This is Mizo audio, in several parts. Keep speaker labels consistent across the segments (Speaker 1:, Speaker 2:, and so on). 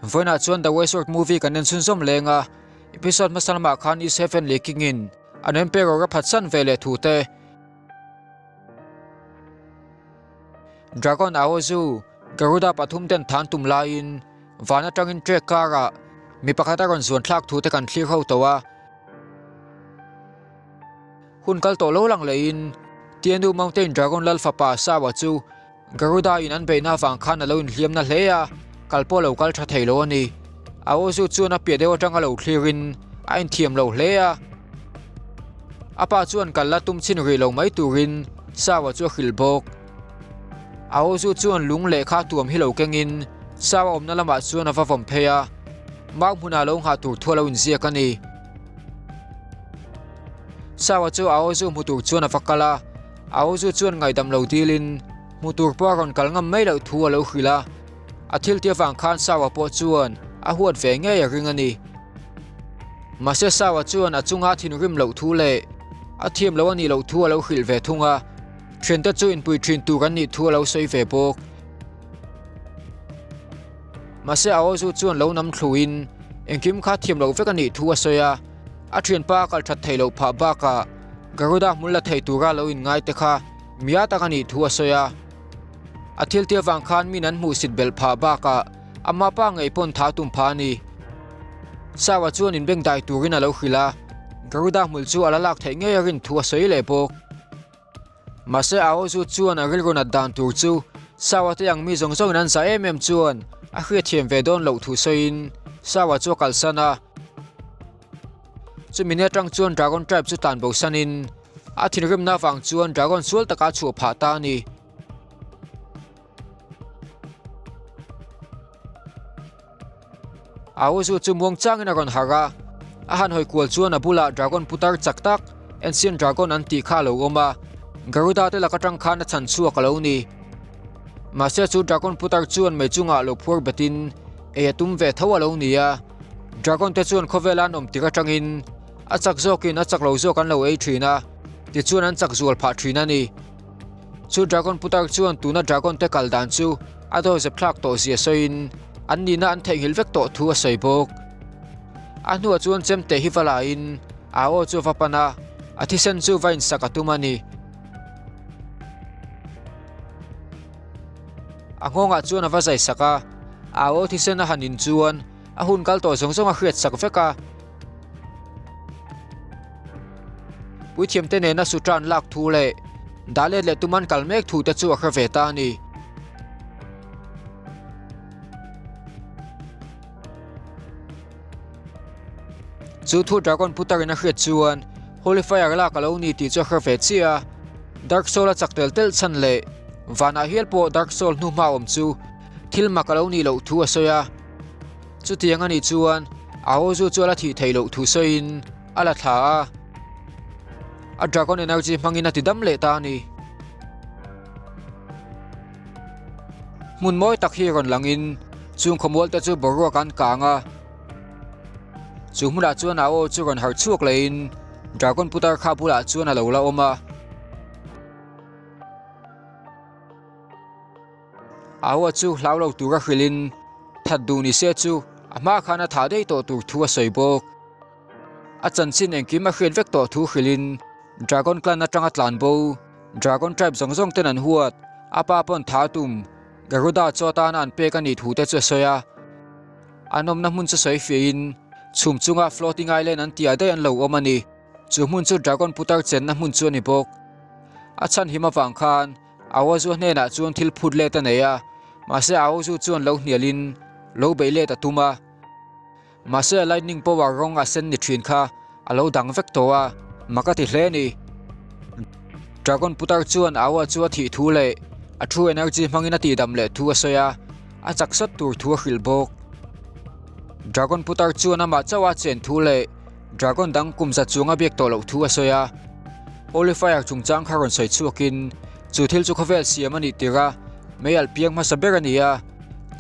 Speaker 1: Vawiinah chuan The Westworld movie kan en chhunzawm leng a, episode hmasa lamah khan East Heavenly King in an Emperor a phatsan ve leh thu te, Dragon Aozu, Garuda pathum ten than tum laiin van atangin trek karah mi pakhat a rawn zuan thlak thu te kan thlir ho tawh a. Hun kal tawh lo lang lehin Tiandu Mountain Dragon Lal fapa Sawa chu Garuda in an beihna avang khan a lo inhliam na hle a, kal pawh a lo kal tha thei lo a ni. Aozu chuan a piah deuh atanga lo thlirin a inthiam lo hle a. A pa chuan kal la tum chhin rih lo mai turin Sawa chu a hrilh bawk. Aozu chuan lung lehkha tuam hi lo kengin Sawa awmna lamah chuan a va vawm phei a, mau hmunah lo nghah tur thu a lo inziak a ni. Sawa chu Aozu hmu tur chuan a va kal a, Aozu chuan ngaihdam lo dilin hmu tur pawh a rawn kal ngam mai loh thu a lo hrilh a, a thil tih avang khan Sawa pawh chuan a huat ve ngei a ring a ni. Mahse Sawa chuan a chunga thinrim loh thu leh a thiam lo a nih loh thu a lo hrilh ve thung a, thiante chu inpui thin tur an nih thu a lo sawi ve bawk. Mahse Aozu chuan lo nam thluin engkim kha thiam loh vek a nih thu a sawi a, a thianpa a kal that theih loh phah bakah Garuda hmul la thei tura lo inngai te kha mia tak a nih thu a sawi a. A thil tia vang khan min an hmuhsit belh phah bakah ama pa ngei pawn tha tum phah a ni. Sawa chuan inbengdai turin a lo hrilh a, Garuda hmul chu a la lak theih ngei a rin thu a sawi leh bawk. Mahse Aozu chuan a rilru nat dan tur chu Sawa te ang mi zawng zawngin an zah em em chuan a hriatthiam ve dawn loh thu sawiin Sawa chu a kalsan a. Chumi ni atang chuan Dragon Tribe chu tlan bosanin a thinrimna avang chuan Dragon sual taka a chhuah phah ta a ni. Aozu chu muang changin a rawn harh a, a han hawi kual chuan a bulah Dragon putar chak tak, Ancient Dragon an tih kha a lo awm a, Garuda te lak atang khan a chhan chhuak a lo ni. Mahse chu Dragon putar chuan mei chungah lo phuar betin ei a tum ve tho a lo ni a, Dragon te chuan khawvela an awm tir atangin a chak zawkin a chak lo zawk an lo ei thin a, tichuan an chak zual phah thin a ni. Chu Dragon putar chuan tuna Dragon te kal dan chu a daw zep thlak tawh zia sawiin an nihna an theihnghilh vek tawh thu a sawi bawk. A hnuah chuan chemte hi va lain a aw chu a va pan a, a thisen chu va insak a tum a ni. A nghawngah chuan a va zai sak a, a aw thisen a han in chuan a hun kal tawh zawng zawng a hriat sak vek a. Puithiamte nena Sutran lak thu leh dah let leh tuman kal mek thu te chu a hre ve ta a ni. Chu thu Dragon Putarin a hriat chuan Holy Fire lak a lo ni tih chu a hre ve chiah a. Dark Soul a chak tel tel chhan leh vanah hial pawh Dark Soul hnuhma awm chu thil mak a lo nih loh thu a sawi a. Chutiang a nih chuan Aozu chu a la thih theih loh thu sawiin a la thla a, a Dragon Energy hmangin a ti dam leh ta a ni. Hmun mawi tak hi rawn langin chung khawmual te chu boruak an kang a, chu hmunah chuan Ao chu rawn harh chhuak lehin Dragon putar kha bulah chuan a lo la awm a. Aua chu hlau lo tura hrilhin that duh ni se chu a hma khan a thah daih tawh tur thu a sawi bawk. A chanchin engkim a hriat vek tawh thu hrilhin Dragon Clan atanga tlan bo Dragon Tribe zawng zawng ten an huat a pa pawn tha tum Garuda chu atana an pek a nih thu te chu a sawi a. An awmna hmun chu sawi fiahin chhum chunga Floating Island an tih ah daih an lo awm a ni. Chu hmun chu Dragon putar chenna hmun chu a ni bawk. A chhan him avang khan Aozu hnenah chuan thil phut let a nei a, mahse Aozu chuan lo hnialin lo beih let a tum a. Mahse a lightning power rawng a sen ni thin kha a lo dang vek tawh a, mak a ti hle a ni. Dragon putar chuan Aoa chu a thih thu leh a true energy hmangin a tihdam leh thu a sawi a, a chak sawt tur thu a hrilh bawk. Dragon putar chuan amah chauh a chen thu leh Dragon dang kum za chuang a biak tawh loh thu a sawi a, Holy Fire chungchang kha rawn sawi chhuakin chu thil chu khawvel siam a nih tir a, mei alh piang hmasa ber a ni a,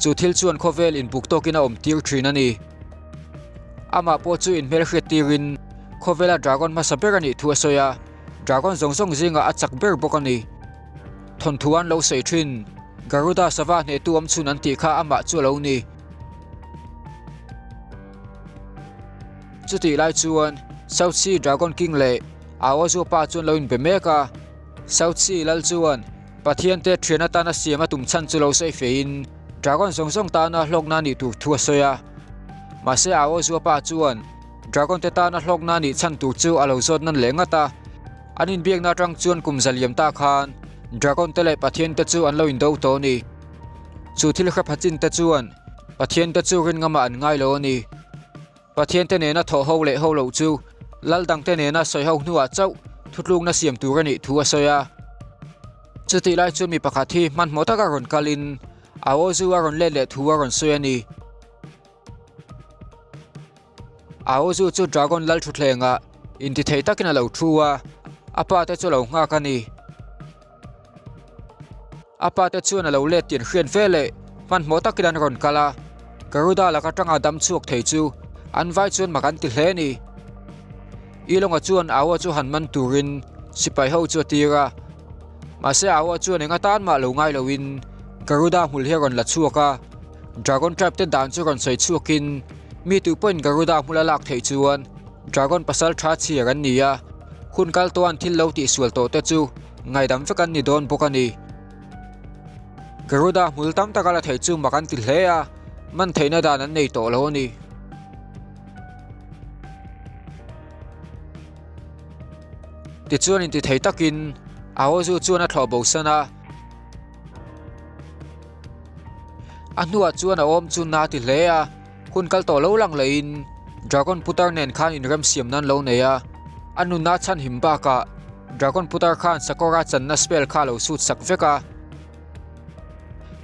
Speaker 1: chu thil chuan khawvel inbuk tawkin a awm tir thin a ni. Amah pawh chu inhmel hriat tirin khawvela Dragon hmasa ber a nih thu a sawi a, Dragon zawng zawng zingah a chak ber bawk a ni. Thawnthu an lo sawi thin, Garuda sava hnehtu awm chhun an tih kha amah chu a lo ni. Chutih lai chuan South Sea Dragon King leh Aozu pa chuan lo inbe mek a. South Sea lal chuan Pathian te thian atana siam a tum chhan chu lo sawi feiin Dragon zawng zawng tana hlawkna a nih tur thu a sawi a. Mahse Aozu pa chuan Dragon te tana hlawkna a nih chhan tur chu a lo zawt nan leh ngat a. An inbiakna atang chuan kum za liam ta khan Dragon te leh Pathian te chu an lo indo tawh a ni. Chu thil hre pha chin te chuan Pathian te chu rin ngamah an ngai lo a ni. Pathian te nena thawh ho leh ho loh chu lal dang te nena sawi ho hnuah chauh thutlukna siam tur a nih thu a sawi a. Chutih lai chuan mi pakhat hi hmanhmawh taka rawn kalin a aw zu a rawn let leh thu a rawn sawi a ni. A aw zu chu Dragon lal thutthlengah intithei takin a lo thu a, a pa te chu a lo nghak a ni. A pa te chuan a lo let tih an hriat ve leh hmanhmawh takin an rawn kal a, Garuda laka tanga dam chhuak thei chu an vai chuan mak an ti hle a ni. Ilonga chuan Aua chu han man turin sipai ho chu a tir a, mahse Aua chuan eng atan mah lo ngai loin Garuda hmul hi a rawn la chhuak a, Dragon Tribe te dan chu rawn sawi chhuakin mi tu pawhin Garuda hmul a lak theih chuan Dragon pasal tha chhiar an ni a, hun kal tawhan thil lo tihsual tawh te chu Ngaidam vek an ni dawn bawk a ni. Garuda hmul tam tak a la thei chu mak an ti hle a, man theihna dan an nei tawh lo a ni. Tichuan inti thei takin Aozu chuan a thlawh bo san a. A hnuah chuan a awm chu na ti hle a, hun kal tawh lo lang lehin Dragon Putar nen khan inremsiam nan lo nei a, a nunna chhanhim bakah Dragon Putar khan Sakura channa spell kha a lo sut sak vek a.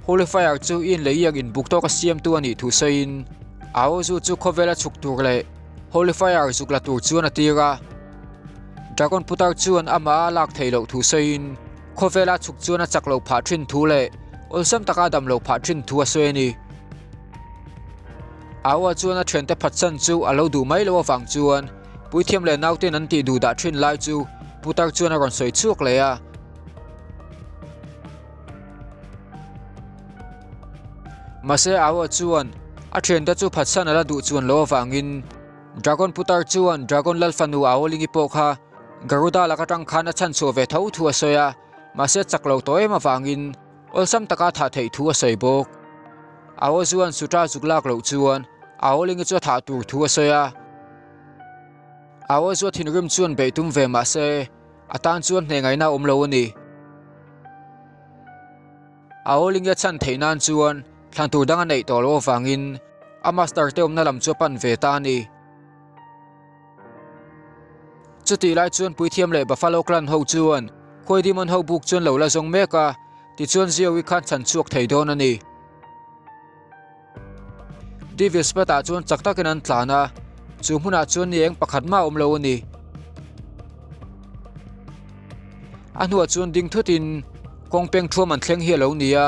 Speaker 1: Holy Fire chu in leh iak inbuk tawka siamtu a nih thu sawiin Aozu chu khawvela chhuk tur leh Holy Fire zuk la tur chuan a tir a. Dragon Putar chuan amah a lak theih loh thu sawiin Khawvela chhuk chuan a chak lo phah thin thu leh awlsam taka a dam lo phah thin thu a sawi a ni. Aua chuan a thiante phatsan chu a lo duh mai loh avang chuan puithiam leh nauten an tih duh dah thin lai chu putar chuan a rawn sawi chhuak leh a. Mahse Aua chuan a thiante chu phatsan a la duh chuan loh avangin Dragon putar chuan Dragon Lalfanu Aolingi pawh kha Garuda lak atang khan a chhan chhuah ve tho thu a sawi a, mahse chak lo tawh em avangin awlsam taka thah theih thu a sawi bawk. Ao chuan Sutra zuk lak loh chuan Aolingi chu a thah tur thu a sawi a. Ao chu a thinrim chuan beih tum ve mahse a tan chuan hneh ngaihna a awm lo a ni. Aolingi a chhan theih nan chuan thlan tur dang a neih tawh loh avangin a master te awmna lam chu a pan ve ta a ni. Chutih lai chuan puithiam leh Buffalo Clan ho chuan khuai demon ho buk chuan lo la zawng mek a, tichuan Zio-i khan chhan chhuak thei dawn a ni. Devil's Path ah chuan chak takin an tlan a, chu hmunah chuan ni eng pakhat mah a awm lo a ni. A hnuah chuan ding thutin kawng peng thuam an thleng hi a lo ni a,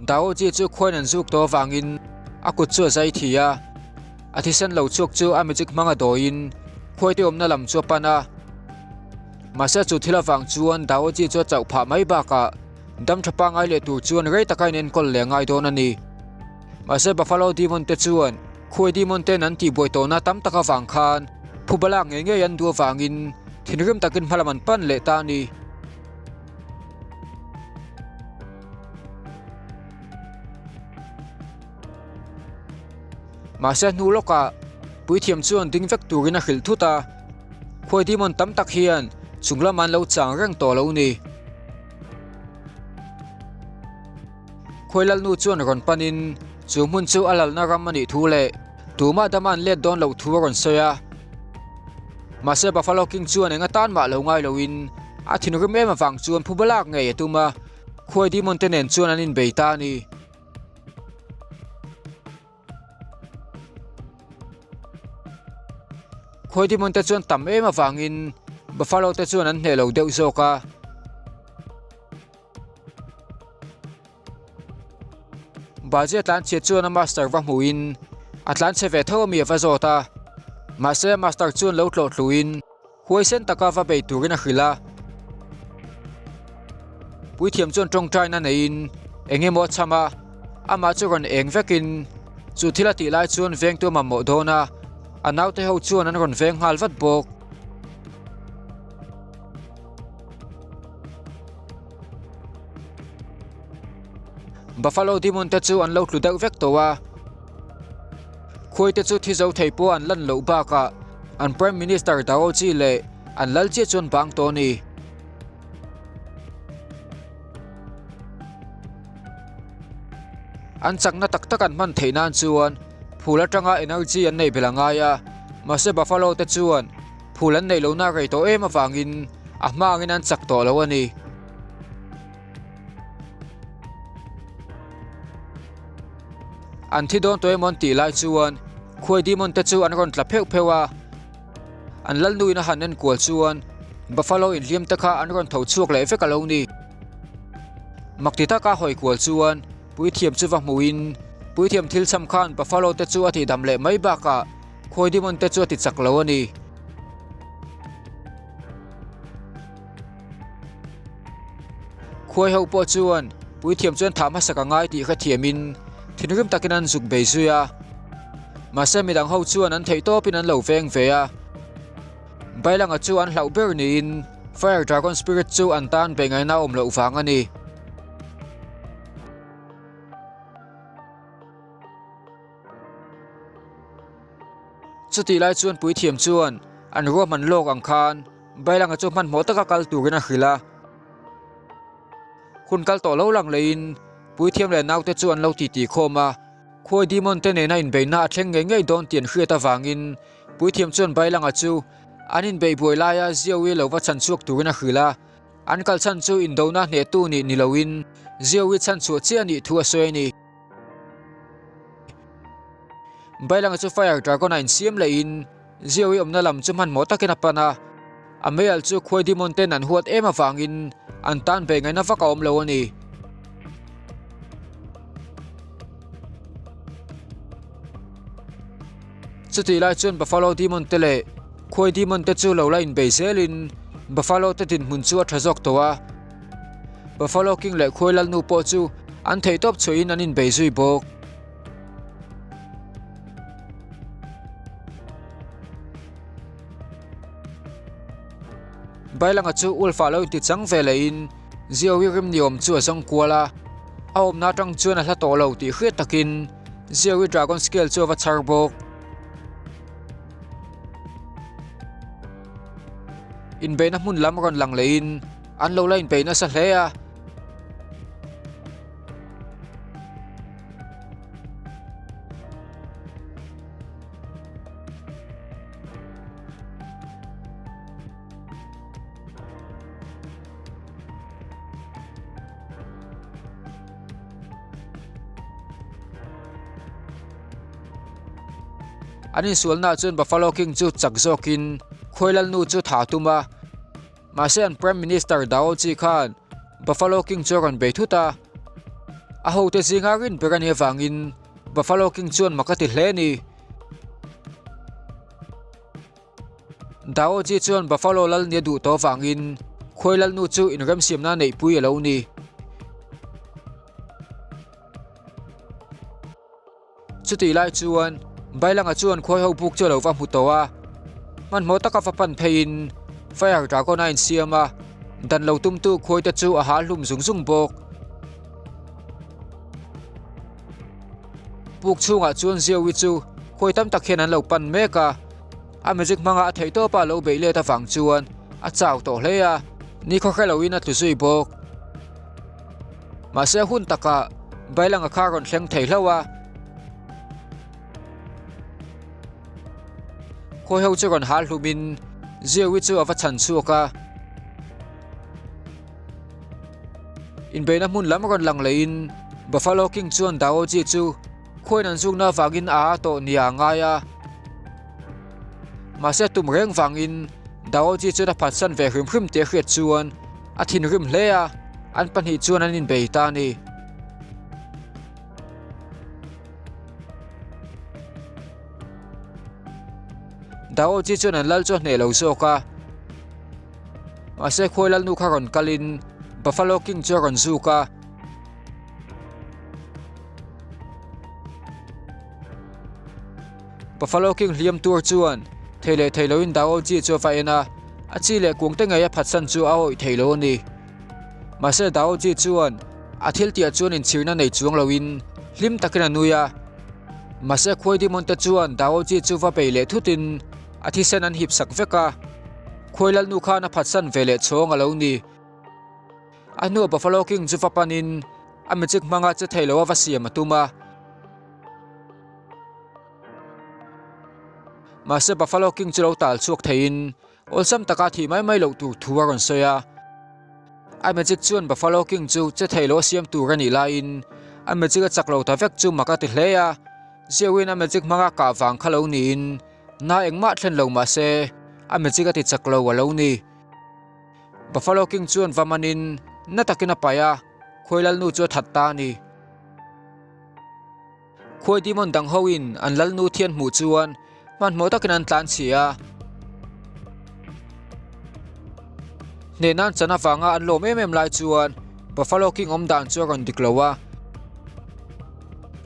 Speaker 1: Daoji chu khuain an zuk tawh avangin a kut chu a zai thi a. A thisen lo chhuak chu a magic hmanga dawiin khuaite awmna lam chu a pan a. Mahse chu thil avang chuan Daoji chu a chauh phah mai bakah dam tha pangngai leh tur chuan rei taka inenkawl leh a ngai dawn a ni. Mahse Buffalo Demon te chuan khuai Demon ten an tihbuai tawhna tam tak avang khan phuba lak ngei ngei an duh avangin thinrim takin hmalam an pan leh ta a ni. Mahse hnu lawkah puithiam chuan ding vek turin a hrilh thut a, khuai demon tam tak hian chung lamah an lo chang reng tawh lo ni. Khuai lalnu chuan rawn panin chu hmun chu a lalna ram a nih thu leh tumah dama an let dawn loh thu a rawn sawi a. Mahse Buffalo King chuan eng atan mah lo ngai loin a thinrim em avang chuan phuba lak ngei a tum a, khuai demon te nen chuan an inbei ta a ni. Khawi demon te chuan tam em avangin buffalo te chuan an hneh lo deuh zawk a. Baje tlan chhiat chuan a master va hmuhin a tlan chhe ve tho ami a va zawt a. Mahse a master chuan lo tlawh tluin Huaisen taka va bei turin a hrilh a. Puithiam chuan tawngtaina neiin eng emaw a chham a, amah chu rawn eng vekin chu thil a tih lai chuan vengtu a mamawh dawn a. A naute ho chuan an rawn veng nghal vat bawk. Buffalo Demon te chu an lo tlu deuh vek tawh a. Khuai te chu thi zo thei pawh an lan loh bakah an Prime Minister Daoji leh an lal chiah chuan bang tawh a ni. An chakna tak tak an hman theih nan chuan phul atanga energy an neih belh a ngai a, mahse Buffalo te chuan phul an neih lohna rei tawh em avangin a hma angin an chak tawh lo a ni. An thi dawn tawh emaw an tih lai chuan khuai demon te chu an rawn tla pheuh pheuh a. An lalnuin a han enkual chuan Buffalo inhliam te kha an rawn tho chhuak leh vek a lo ni. Makti taka hawi kual chuan puithiam chu va hmuhin puithiam thil chham khan Buffalo te chu a tihdam leh mai bakah khuai demon te chu a ti chak lo a ni. Khuai ho pawh chuan puithiam chuan thah hmasak a ngai tih hrethiamin thinrim takin an zuk bei zui a. Mahse midang ho chuan an theih tawpin an lo veng ve a. Bailanga chu an hlauh ber niin Fire Dragon Spirit chu an tan bei ngaihna a awm loh vang a ni. Chutih lai chuan puithiam chuan an ruahman lawk ang khan Bailanga chu hmanhmawh taka kal turin a hrilh a. Hun kal tawh lo lang leiin puithiam leh naute chu an lo titi khawm a. Khuai demon te nena inbeihna a thleng ngei ngei dawn tih an hriat avangin puithiam chuan Bailanga chu an inbeih buai laia Ziawi lo va chhan chhuak turin a hrilh a. An kal chhan chu indona hnehtu nih ni loin Ziawi chhan chhuah chiah a nih thu a sawi a ni. Bailanga chu Fire Dragon a insiam lehin Ziawi awmna lam chu hmanhmawh takin a pan a. A meialh chu khuai demon ten an huat em avangin an tan ve ngaihna vak a awm lo a ni. Chutih lai chuan Buffalo demon te leh khuai demon te chu lo la inbei zelin Buffalo te dinhmun chu a tha zawk tawh a. Buffalo King leh khuai lalnu pawh chu an theihtawp chhuahin an inbei zui bawk. Bailanga chu Ulfa lo inti chang ve lehin Ziawi rim ni awm chu a zawng kual a, a awmna atang chuan a hla tawh lo tih hriat takin Ziawi Dragon Scale chu a va chhar bawk. Inbeihna hmun lam rawn lang lehin an lo la inbeih nasa hle a. An insualnaah chuan Buffalo King chu chak zawkin khuai lalnu chu tha a tum a. Mahse an Prime Minister Daoji khan Buffalo King chu a rawn bei thut a. A hote zinga rin ber a nih avangin Buffalo King chuan mak a ti hle a ni. Daoji chuan Buffalo lal nia duh tawh avangin khuai lalnu chu inremsiamna neihpui a lo ni. Chutih lai chuan Bailanga chuan khuai ho buk chu a lo va hmu tawh a, hmanhmawh taka va pan pheiin Fire Dragon a insiam a, dan lo tumtu khuai te chu a hal hlum zung zung bawk. Puk chhungah chuan Ziawi chu khuai tam tak hian an lo pan mek a, a magic hmanga a theih tawpa lo beih let avang chuan a chau tawh hle a, nikhaw hre loin a tlu zui bawk. Mahse hun takah Bailanga kha a rawn thleng thei hlauh a. Khawi ho chu rawn hal hlumin Ziawi chu a va chhan chhuak a. Inbeihna hmun lam rawn lang lehin Buffalo King chuan Daoji chu khuain an zukna avangin a a tawh nia a ngai a. Mahse tum reng vangin Daoji chuan a phatsan ve hrim hrim tih a hriat chuan a thinrim hle a, an pahnih chuan an inbei ta a ni. Daoji chuan an lal chu a hneh lo zawk a. Mahse khuai lalnu kha rawn kalin Buffalo King chu a rawn zuk a. Buffalo King hliam tuar chuan thei leh thei loin Daoji chu a va en a, a chi leh kuang te ngei a phatsan chu a awih thei lo a ni. Mahse Daoji chuan a thil tihah chuan inchhirna nei chuang loin hlim takin a nui a. Mahse khuai demon te chuan Daoji chu va bei leh thutin a thisen an hip sak vek a, khuai lalnu khan a phatsan ve leh chhawng a lo ni. A hnuah Buffalo King chu va panin a magic hmanga che thei lo a va siam a tum a. Mahse Buffalo King chu lo tal chhuak theiin awlsam taka thih mai mai loh tur thu a rawn sawi a. A magic chuan Buffalo King chu che thei lo a siam tur a nih laiin a magic a chak lo ta vek chu mak a ti hle a. Ziauin a magic hmanga kah vang kha lo niin na engmah thlen lo mahse a magic a ti chak lo a lo ni. Buffalo King chuan va manin na takin a paih a, khuai lalnu chu a that ta a ni. Khuai demon dang hoin an lalnu thian hmuh chuan hmanhmawh takin an tlan chhia a. Hneh nan chan avanga an lawm em em lai chuan Buffalo King awm dan chu a rawn dik lo a.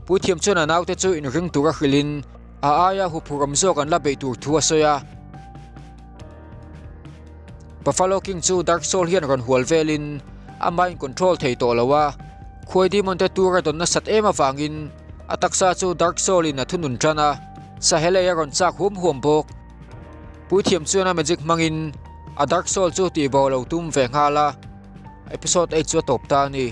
Speaker 1: Puithiam chuan a naute chu inring tura hrilhin a aia huphurh awm zawk an la beih tur thu a sawi a. Buffalo King chu Dark Soul hian rawn hual velin a mind control thei tawh lo a, khuai demon te tur a dawn nasat em avangin a taksa chu Dark Soul in a thunun tan a, Sahelei a rawn chak huam huam bawk. Puithiam chuan a magic hmangin a Dark Soul chu tihbo a lo tum ve nghal a, episode 8 chu a tawp ta a ni.